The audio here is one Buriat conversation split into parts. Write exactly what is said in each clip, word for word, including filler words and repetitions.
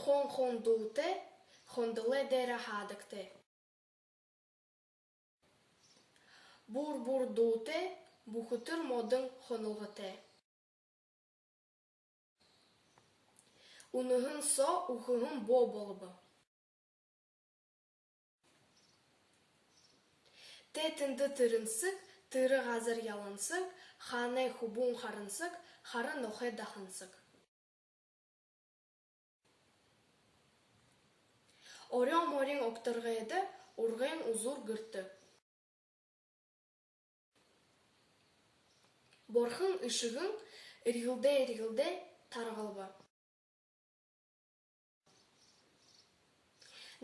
Хон-хон дуутай, хондолой дээрэ һаадагтай. Бур-бур дуутай, бүхэтэр модон хонолготой. Үнэһэн соо үхэһэн бөө болобо. Тээ тэндэ тэрэнсэг, тэрэ газар ялансаг, хаанай хүбүүн харансаг, хара нохой дахансаг. Орёо морин огторгойдо, ургайн үзүүр гэртэ. Борхон эшэгэн эрьелдээ-эрьелдээ таргалба.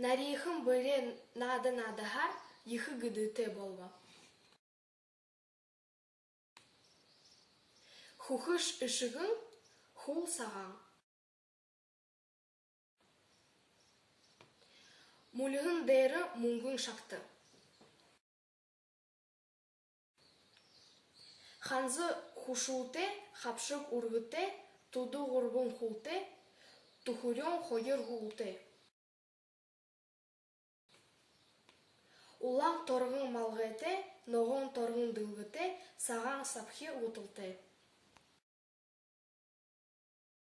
Нариихан бэреэ наада-наадаһаар ехэ гэдэтэй болобо. Хүхэ эшэгэн хүл сагаан. Мүльһэн дээрэ мүнгэн шагта. Ханза хүшүүтэй, хабшаг үргэтэй, түдэ гурбан хүлтэй, түхэреэн хоёр хүлтэй. Улаан торгон малгайтай, ногоон торгон дэлгэтэй, сагаан сабхи гуталтай.